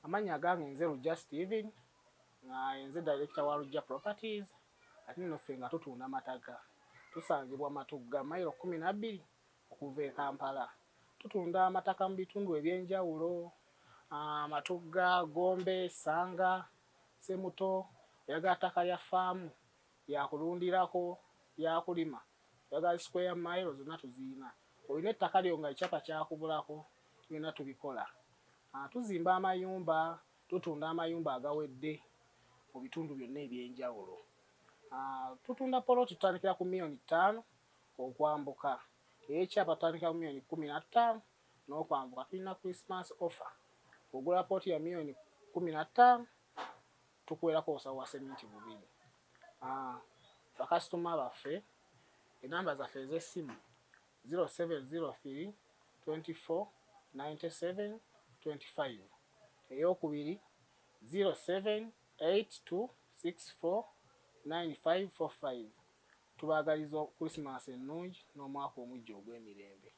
Amannya agange nze Lujja Steven, nga nze director wa Lujja Properties, ate nno ffe nga tutunda mataka. Tusangibwa Matugga, mayiro 12 okuva e Kampala. Tutunda amataka mu bitundu eby'enjawulo, Matugga, Gombe, Ssanga, Ssemuto. Oyagala ttaka lya ffaamu, lya kulundirako, lya kulima, oyagala square mile, zonna tuzirina. Olina ettaka lyo nga ekyapa kyakubulako, byonna tubikola. Tuzimba amayumba, tutunda amayumba agawedde mu bitundu byonna eby'enjawulo. Tutunda poloti, tutandikira ku miliyoni 5 okwambuka. Ey'ekyapa tutandikira ku miliyoni 15 n'okwambuka. Tulina Christmas offer. Ogula poloti ya miliyoni 15, tukuweerako obusawo bwa seminti bubiri. Bakasitoma baffe, enamba zaffe ez'essimu 0703 24 97 25, eyokubiri 0782 64 9545. Tubaagaliza Christmas ennungi n'omwaka omuggya ogw'emirembe.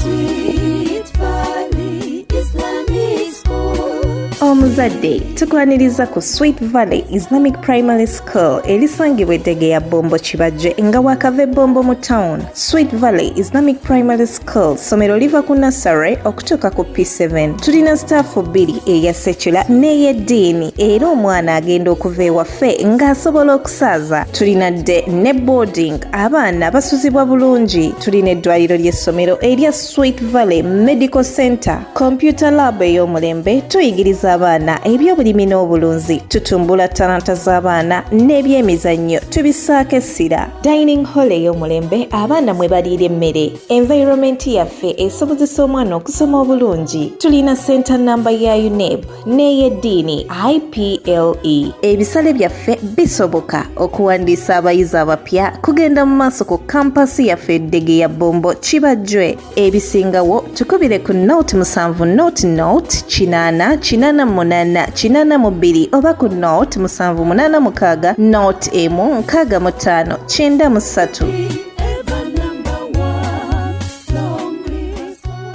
Sweet Valley Islamic School. Omuzadde, tukwaniriza ku Sweet Valley Islamic Primary School erisangibwa eddege ya Bombo, Kibajje, nga wakava Ebombo mu town. Sweet Valley Islamic Primary School ssomero liva ku nursery okutuuka ku P7. Tulina staff bbiri, eya secular n'ey'eddiini, era omwana agenda okuva ewaffe ng'asobola okusaaza. Tulina day ne boarding, abaana basuzibwa bulungi. Tulina eddwaliro ly'essomero erya Sweet Valley Medical Center, computer lab ey'omulembe. Tuyigiriza abaana ebyobulimi n'obulunzi, tutumbula talanta z'abaana, n'ebyemizannyo tubissaako essira. Dining hall ey'omulembe abaana mwe baliira emmere. Environment yaffe esobozesa omwana okusoma obulungi. Tulina center namba ya UNEB n'ey'eddiini IPLE. Ebisale byaffe bisoboka. Okuwandiisa abayizi abapya kugenda mu maaso ku campus yaffe eddege ya Bombo, Kibajjwe. Ebisingawo tukubire ku 07 00 80 88 82 oba ku 0786 01 65 93. Ever number one. Long live school.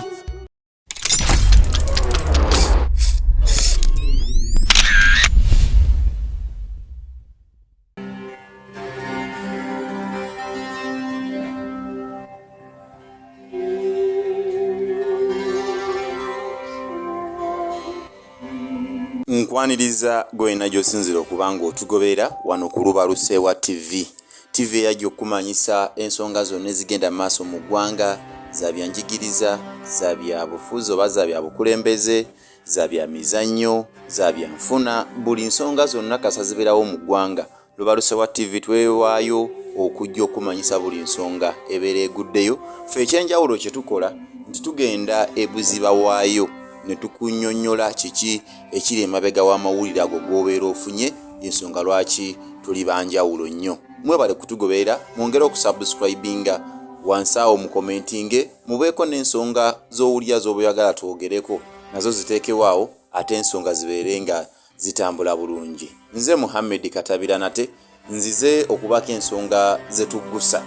Nkwaniriza gwena gy'osinzira okuba ng'otugoberera wano ku Lubalusewa TV, TV eyajja okukumanyisa ensonga zonna ezigenda mu maaso mu ggwanga, za byanjigiriza, za byabufuzi oba za byabukulembeze, za byamizannyo, za byanfuna, buli nsonga zonna kasa zibeerawo mu ggwanga. Lubalusewa TV twewaayo okujja okumanyisa buli nsonga ebeera eguddeyo. Ffe ekyenjawulo kye tukola nti tugenda ebuziba waayo ne tukunnyonnyola kiki ekiri emabega w'amawulire ago g'obeera ofunye. Ensonga lwaki tuli banjawulo nnyo. Mwebale kutugoberera, mwongere okusubscribinga wansi awo, mukomentinge, mubeeko n'ensonga z'owulira z'oba oyagala twogereko nazo ziteekewo awo, ate ensonga zibeere nga zitambula bulungi. Nze Muhammed Katabira, nate nzize okubako ensonga zetuggusa.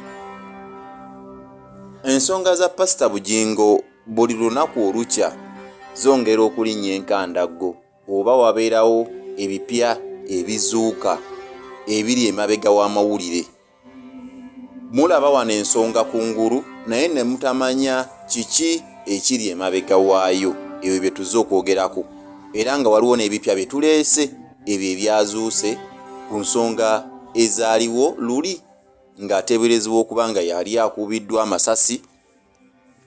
Ensonga za Pasita Bugingo buli lunaku olukya zongera okulinnya enkandaggo, oba wabeerawo ebipya ebizuuka ebiri emabega w'amawulire. Mulaba wano ensonga ku ngulu naye ne mutamanya kiki ekiri emabega waayo. Ebyo bye tuzze okwogerako, era nga waliwo n'ebipya bye tuleese, ebyo ebyazuuse ku nsonga ezaaliwo luli ng'ateeberezebwa okuba nga yali akubiddwa amasasi.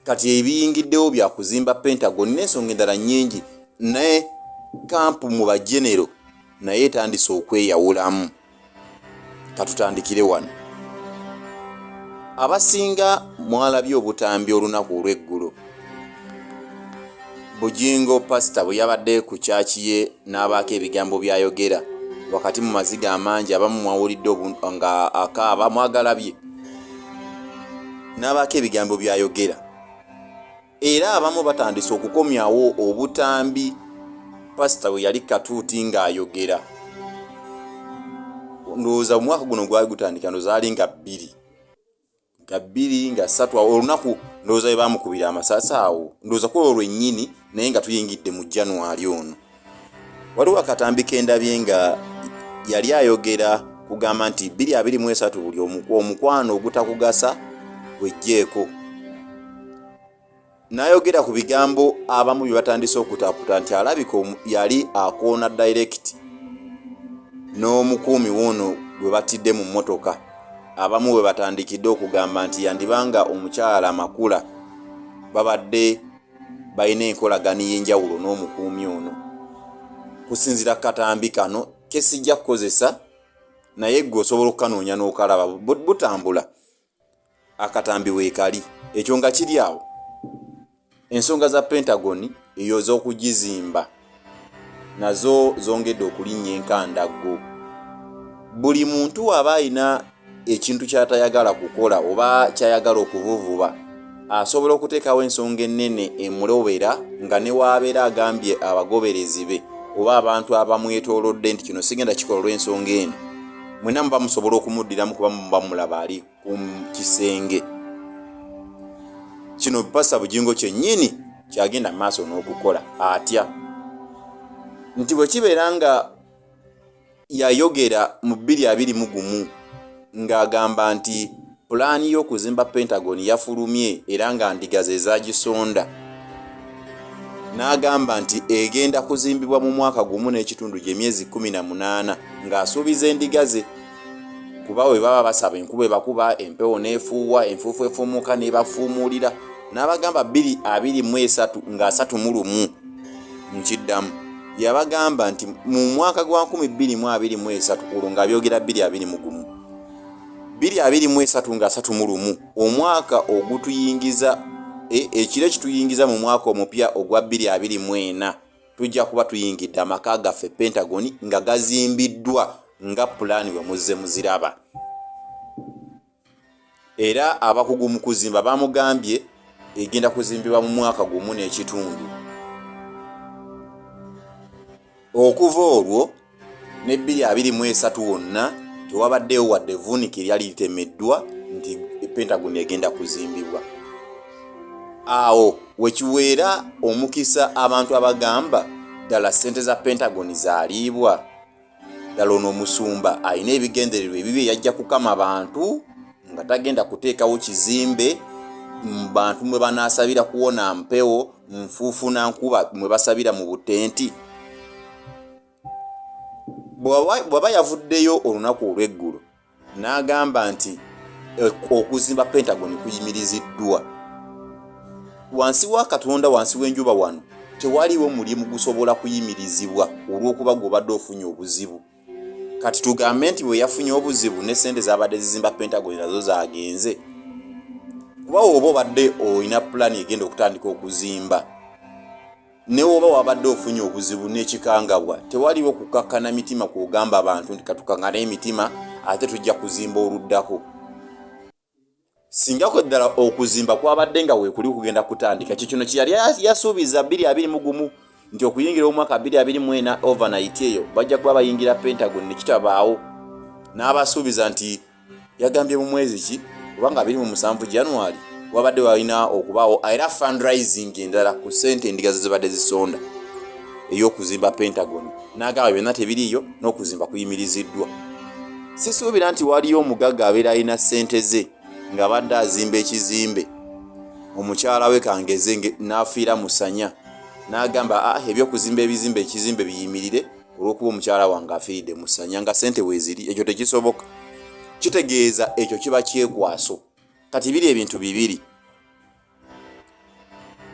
Kati ebiyingiddewo bya kuzimba Pentagon n'ensonga endala nnyingi, ne camp mu bagenero naye etandise okweyawulamu. Katutandikire wano. Abasinga mwalabye obutambi olunaku olw'eggulo, Bugingo pasita bwe yabadde ku kyaki ye n'abaako ebigambo by'ayogera wakati mu maziga amangi. Abamu mwawulidde nga akaaba, mwagalabye n'abaako ebigambo by'ayogera, era abamu batandise okukomyawo obutambi pasita we yali katuuti ng'ayogera. Ndowooza omwaka guno gwali gutandika, ndowooza ali nga bbiri. Nga bbiri nga ssatu awo olunaku ndowooza bwe baamukubira amasasi awo, ndowooza ku olwo lwennyini, naye nga tuyingidde mu January ono. Waliwo akatambi ke ndabye nga yali ayogera kugamba nti 2023 buli omukwano ogutakugasa gwejjeeko. N'ayogera ku bigambo abamu bye batandise okutaputa nti alabika yali akoona direct n'omukuumi wuuno gwe batidde mu mmotoka. Abamu we batandikidde okugamba nti yandiba nga omukyala Makula babadde balina enkolagana ey'enjawulo n'omukuumi ono. Kusinziira ku katambi kano ke sijja kukozesa, naye ggwe osobola okukanoonya n'okalaba, butambula. Akatambi weekali. Ekyo nga kiri awo, ensonga za Pentagon eyo ez'okugizimba nazo zongedde okulinnya enkandaggo. Buli muntu aba alina ekintu ky'atayagala kukola oba ky'ayagala okuvuvuba, asobola okuteekawo ensonga ennene emulobera nga ne w'abeera agambye abagoberezi be oba abantu abamwetoolodde nti kino sigenda kikola olw'ensonga eno, mwenna muba musobola okumuddiramu kuba muba mulaba ali ku kisenge. Kino Pasita Bugingo kyennyini kyagenda mu maaso n'okukola atya nti bwe kibeera nga yayogera mu 2021 ng'agamba nti pulaani y'okuzimba Pentagon yafulumye era nga ndiga ze zaagisonda, n'agamba nti egenda kuzimbibwa mu mwaka gumu n'ekitundu gy'emyezi 18 ng'asuubiza endiga ze kuba bwe baba basaba enkuba ebakuba, empewo n'efuuwa, enfuufu efuumuuka n'ebafuumuulira, n'abagamba 2023 nga 31 nkiddamu yabagamba nti mu mwaka gwa 2023, olwo ng'abyogera 2021, 2023 nga 31, omwaka ogutuyingiza ekiro ekituyingiza mu mwaka omupya ogwa 2024, tujja kuba tuyingidde amaka gaffe Pentagon nga gazimbiddwa nga pulaani bwe muzze muziraba. Era abakugu mu kuzimba bamugambye egenda kuzimbibwa mu mwaka gumu n'ekitundu. Okuva olwo ne 2023 wonna tewabaddeewo wadde evvuunike eryali litemeddwa nti Pentagon egenda kuzimbibwa. Awo we kiweera omukisa abantu abagamba ddala ssente za Pentagon zaaliibwa, ddala ono omusumba alina ebigendererwa ebibye, yajja kukama bantu nga tagenda kuteekawo kizimbe bantu mwe banaasabira kuwona mpewo, nfuufu na nkuba mwe basabira mu butenti. Bw'aba yavuddeyo olunaku olw'eggulo n'agamba nti okuzimba Pentagon kuyimiriziddwa, wansi wa Katonda, wansi w'enjuba wano tewaliwo mulimu gusobola kuyimirizibwa olw'okuba gw'obadde ofunye obuzibu. Kati tugambe nti bwe yafunye obuzibu ne ssente z'abadde zizimba Pentagon nazo zagenze, kuba woba obadde olina pulaani egenda okutandika okuzimba, ne woba wabadde ofunye obuzibu n'ekikangabwa, tewaliwo kukakkana mitima kw'ogamba abantu nti katukangane emitima ate tujja kuzimba oluddako. Singa kwe ddala okuzimba kwabadde nga weekuli kugenda kutandika, kye kino kye yali yasuubiza 2021 nti okuyingira omwaka 2024 overnight eyo bajja kuba bayingira Pentagon, ne kitabaawo. N'abasuubiza nti yagambye mu mwezi ki kubanga 27 January wabadde walina okubaawo era fundraising endala ku ssente endiga ze zibadde zisonda ey'okuzimba Pentagon, n'agamba byonna tebiriiyo n'okuzimba kuyimiriziddwa. Sisuubira nti waliyo omugagga abeera alina ssente ze ng'abadde azimba ekizimbe, omukyala we kangeze n'afiira mu ssanya n'agamba ah, eby'okuzimba ebizimbe ekizimbe biyimirire olw'okuba omukyala wange afiiridde mu ssanya nga ssente weeziri. Ekyo tekisoboka, kitegeeza ekyo kiba kyekwaso. Kati biri ebintu bibiri,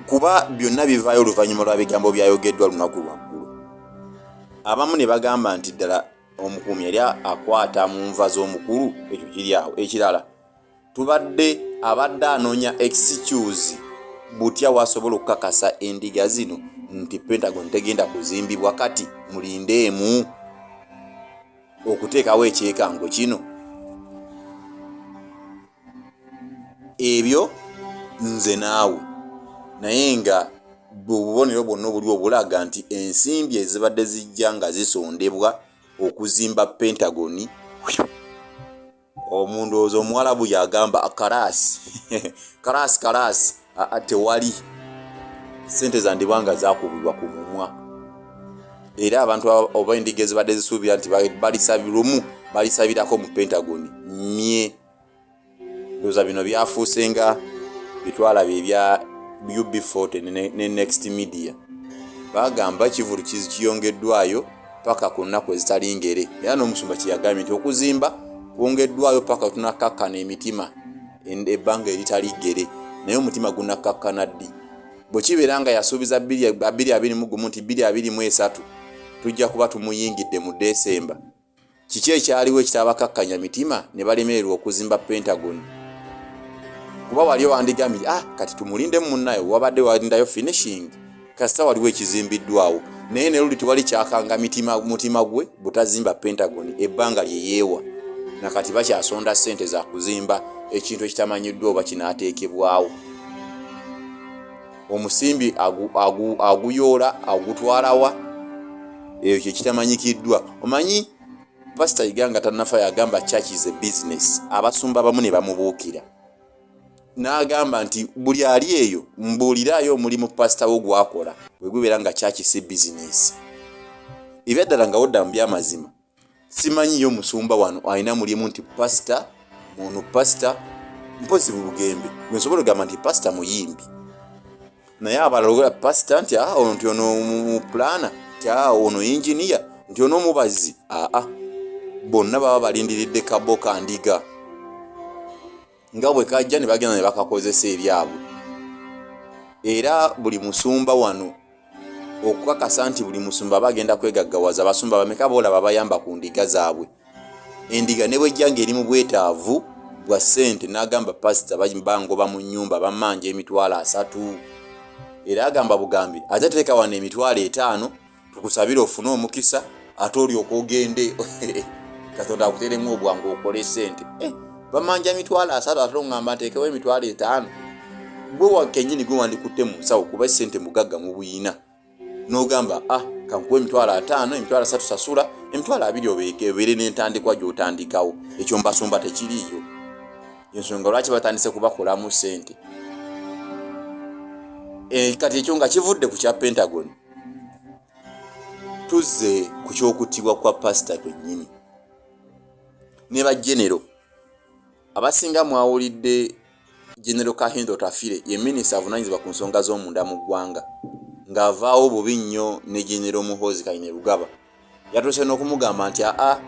kuba byonna bivaayo oluvannyuma lwa bigambo byayogeddwa lunaku lwaggulo. Abamu ne bagamba nti ddala omukuumi yali akwata mu nva z'omukulu, ekyo kiri awo. Ekirala tubadde abadde anoonya excuse butya wasobola okukakasa endiga zino nti Pentagon tegenda kuzimbibwa, kati mulindeemu okuteekawo ekyekango kino. Ebyo nze naawe, naye nga bwe bubonero bwonna obuli obulaga nti ensimbi ezibadde zijja nga zisondebwa okuzimba Pentagon Omundowooza omuwalabu yagamba karaasi karaasi karaasi, tewali sente zandibwa nga zakubibwa ku mumwa. Era abantu oba endiga ezibadde zisuubira nti balisabirumu balisabirako mu Pentagon mye. Ndowooza bino byafuuse nga bitwalaba ebya UB40 ne Next Media, bagamba kivulu kiyongeddwayo paka ku nnaku ezitali ngere. Era n'omusumba kyeyagambye nti okuzimba kwongeddwayo paka tunakkakkana emitima ebbanga eritali ggere. Naye omutima gunakkakkana ddi? Bwe kibeera nga yasuubiza 2021 nti 2023 tujja kuba tumuyingidde mu Desemba, kiki ekyaliwo ekitabakakkanya mitima ne balemererwa okuzimba Pentagon? Kuba wali owandigambye, ah, kati tumulindemu munnaye, wabadde walindayo finishing, kasita waliwo ekizimbiddwawo. Naye ne luli tewali kyakanga mitima mutima gwe butazimba Pentagon ebbanga lye yeewa. Nakati bakyasonda ssente za kuzimba ekintu ekitamanyiddwa oba kinaateekebwawo. Omusimbi aguyoola agutwalawa? Eyo kyekitamanyikiddwa. Omanyi Pasita Iganga tannafa yagamba church is a business, abasumba abamu ne bamubuukira n'agamba nti buli ali eyo mbuuliraayo omulimu pasita wo gwakola bwe gubeera nga church si bizinesi. Ebyaddala nga wodda mu byamazima, simanyiyo musumba wano alina mulimu nti pasita ono pasita mpozi bubugembe gwe nsobola okugamba nti pasita muyimbi, naye abalala ogola pasita nti ah, ono nti ono mupulana, nti ah, ono yinginiya, nti ono omubazi. Aa, bonna baba balindiridde kabo kandiga nga bwe kajja ne bagenda ne bakakozesa ebyabwe. Era buli musumba wano okukakasa nti buli musumba aba agenda kwegaggawaza, abasumba bameka boolaba bayamba ku ndiga zaabwe? Endiga ne bwejja ng'eri mu bwetaavu bwa ssente n'agamba pasita bangoba mu nnyumba, bammanja 300,000, era agamba bugambi ate teeka wano 500,000 tukusabire ofune omukisa, ate olyoka ogende Katonda akuteremu obwangu okole sente. Bamanja 300,000, ate oŋŋamba nteekewo 500,000. Gwe wakenyini gwe wandikutte mu nsawo, kuba esente mugagga mu buyina, n'ogamba ah, kankuwa 500,000, 30,000 sasula, 20,000 obeere n'entandikwa gy'otandikawo. Ekyo mbasumba tekiriiyo, ensonga lwaki batandise kubakolamu sente. Kati ekyo nga kivudde ku kya Pentagon, tuzze ku ky'okuttibwa kwa pasita kwennyini ne bagenero abasinga. Mwawulidde Genero Kahindo Tafire, ye minisita avunaanyizibwa ku nsonga z'omunda mu ggwanga, ng'avaawo bubi nnyo ne Genero Muhoozi Kainerugaba. Yatuuse n'okumugamba nti aa,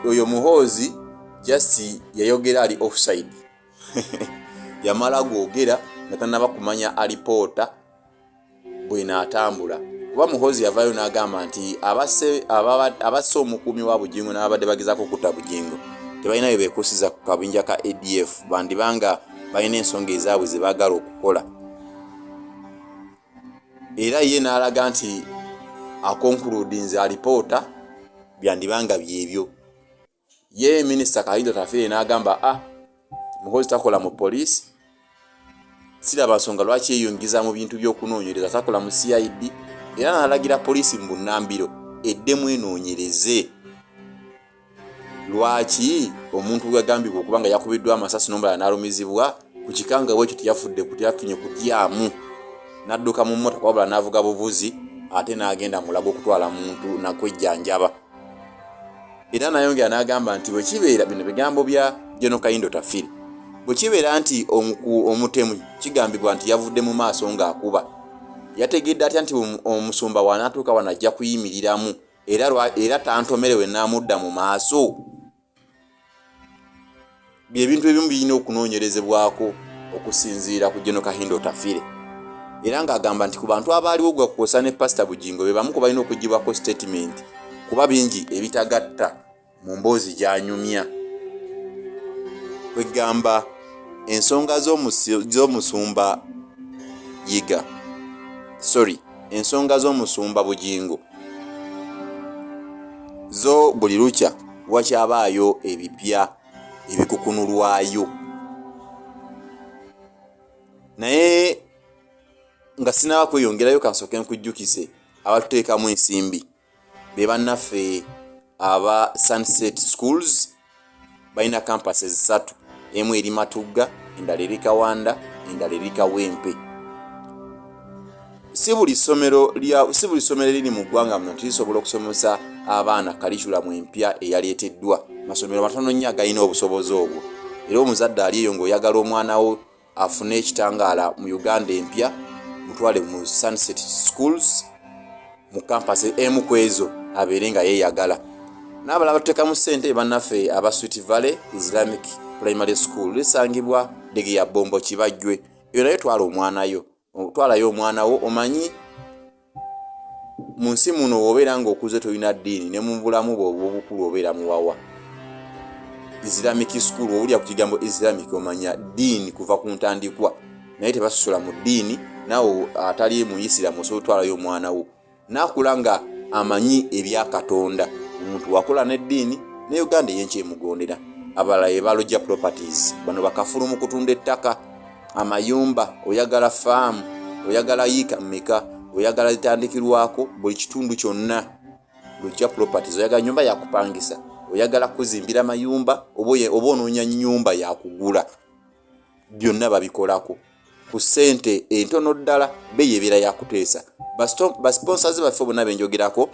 oyo Muhoozi just yayogera ali offside, yamala gwogera nga tannaba kumanya alipoota bwenaatambula. Kuba Muhoozi yavaayo n'agamba nti abasse omukuumi wa Bugingo n'ababadde bagezaako okutta Bugingo tebalina bye beekuusiza ku kabinja ka ADF, bandibanga balina ensonga ezaabwe ze baagala okukola. Era ye n'alaga nti akonkuludinze alipoota byandibanga byebyo. Ye minisita Kahinda Otafiire n'agamba a Muhoozi takola mu poliisi, siraba nsonga lwaki yeeyingiza mu bintu by'okunoonyereza, takola mu CID. Era n'alagira poliisi mu bunnambiro eddemu enoonyereze lwaki omuntu gwagambibwa okuba nga yakubiddwa amasasi n'omulala n'alumizibwa ku kikanga bwekyo teyafudde kutyafunye kutyamu n'adduka mu mmotoka, wabula n'avuga buvuzi ate n'agenda mulago okutwala muntu nakwejjanjaba. Era nayongera n'agamba nti bwe kibeera, bino bigambo bya General Kahinda Otafiire, bwe kibeera nti omutemu kigambibwa nti yavudde mu maaso ng'akuba, yategedde atya nti omusumba wanaatuuka wano ajja kuyimiriramu era tantomere we naamudda mu maaso? Byebintu ebimu birina okunoonyerezebwako okusinziira ku General Kahinda Otafiire. Era ng'agamba nti ku bantu abaaliwo gwakukosa ne Pasita Bugingo be bamu ku balina okuggyibwako sitatimenti, kuba bingi ebitagatta mu mboozi gy'anyumya. Kwegamba ensonga z'omusumba Yiga, sorry, ensonga z'omusumba Bugingo zo buli lukya wakyabaayo ebipya ebikukunulwayo. Naye nga sinaba kweyongerayo, kansooke nkujjukize abatuteekamu ensimbi be bannaffe aba Sunset Schools. Balina campus zisatu, emu eri Matugga, endala eri Kawanda, endala eri Kawempe. Si buli ssomero lya si buli ssomero eriri mu ggwanga muno nti lisobola okusomesa abaana kaliculamu empya eyaleeteddwa. Masomero matono nnyo agalina obusobozi obwo, era omuzadde ali eyo ng'oyagala omwana wo afune ekitangaala mu Uganda empya, mutwale mu Sunset Schools mu campus emu ku ezo abeere nga yeeyagala. N'abalala batuteekamu ssente bannaffe aba Sweet Valley Islamic Primary School, lisangibwa Ddegeya Bombo Kibajjwe. Eyo nayo twala omwana yo, twalayo omwana wo. Omanyi mu nsi muno wobeera ng'okuze tolina ddiini, ne mu bulamu bwe obw'obukulu obeera muwawa. Islamic school, owulira ku kigambo Islamic omanya ddiini kuva ku ntandikwa, naye tebasosola mu ddiini. Naawe atali muyisiramu osobola otwalayo omwana wo n'akula nga amanyi ebya Katonda. Omuntu wakola n'eddiini ne Uganda eyenkya emugondera. Abalala ye Balojja Properties, bano bakafulu mu kutunda ettaka, amayumba. Oyagala faamu, oyagala yiika mmeka, oyagala zitandikirwako, buli kitundu kyonna Lujja Properties. Oyagala nyumba yakupangisa, oyagala kuzimbira mayumba, oba onoonya nyumba yakugula, byonna babikolako ku ssente entono ddala, bbeeyi ebeera yakuteesa. Basponsors baffe bonna benjogerako,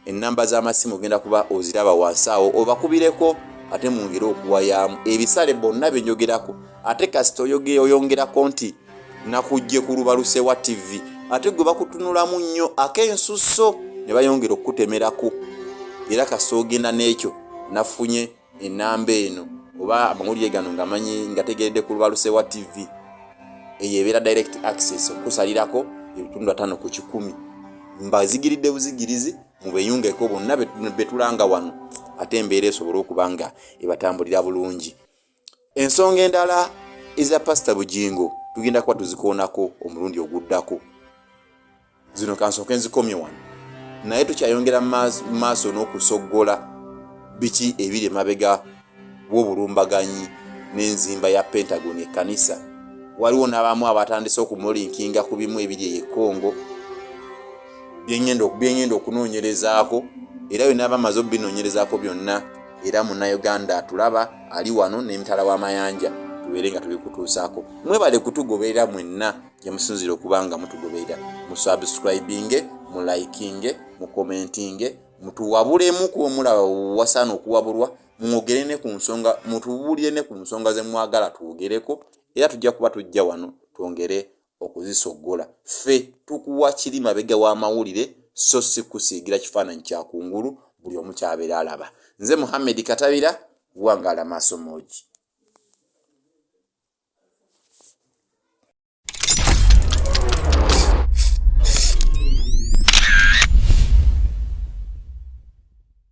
ennamba z'amasimu ogenda kuba oziraba wansi awo, obakubireko ate mwongere okuwayaamu ebisale. Bonna benjogerako, ate kasita oyongerako nti nakujje ku Lubalusewa TV, ate gwe bakutunulamu nnyo ak'ensusso ne bayongera okukutemerako. Era kasita ogenda n'ekyo, nafunye enamba eno oba amawulire gano nga manyi nga tegeredde ku Lubalusewa TV, eyo ebeera direct access okukusalirako ebitundu 50%. Mbazigiridde buzigirizi, mubeyungeko bonna betulanga wano, ate embeera esobole okuba nga ebatambulira bulungi. Ensonga endala eza Pasita Bugingo tugenda kuba tuzikoonako omulundi oguddako. Zino kansooke nzikomye wano, naye tukyayongera mu maaso n'okusoggola biki ebiri emabega w'obulumbaganyi n'enzimba ya Pentagon ekkanisa. Waliwo n'abamu abatandise okumulinkinga ku bimu ebiri eyo e Congo byengenda okunoonyerezaako, era byonna bamaze okubinoonyerezaako byonna. Era Munnayuganda atulaba ali wano n'emitala w'amayanja, tubeere nga tubikutuusaako. Mwebale kutugoberera mwenna gye musinziira okuba nga mutugoberera. Musubscribinge, mulikinge, mukomentinge, mutuwabulemu kuba omulaba wasaana okuwabulwa, mwogere ne ku nsonga, mutubuulire ne ku nsonga ze mwagala twogereko, era tujja kuba tujja wano twongere okuzisoggola. Ffe tukuwa kiri mabega w'amawulire, so si kusiigira kifaananyi kya kungulu buli omu ky'abeera alaba. Nze Muhammed Katabira, wangaala maaso moogi.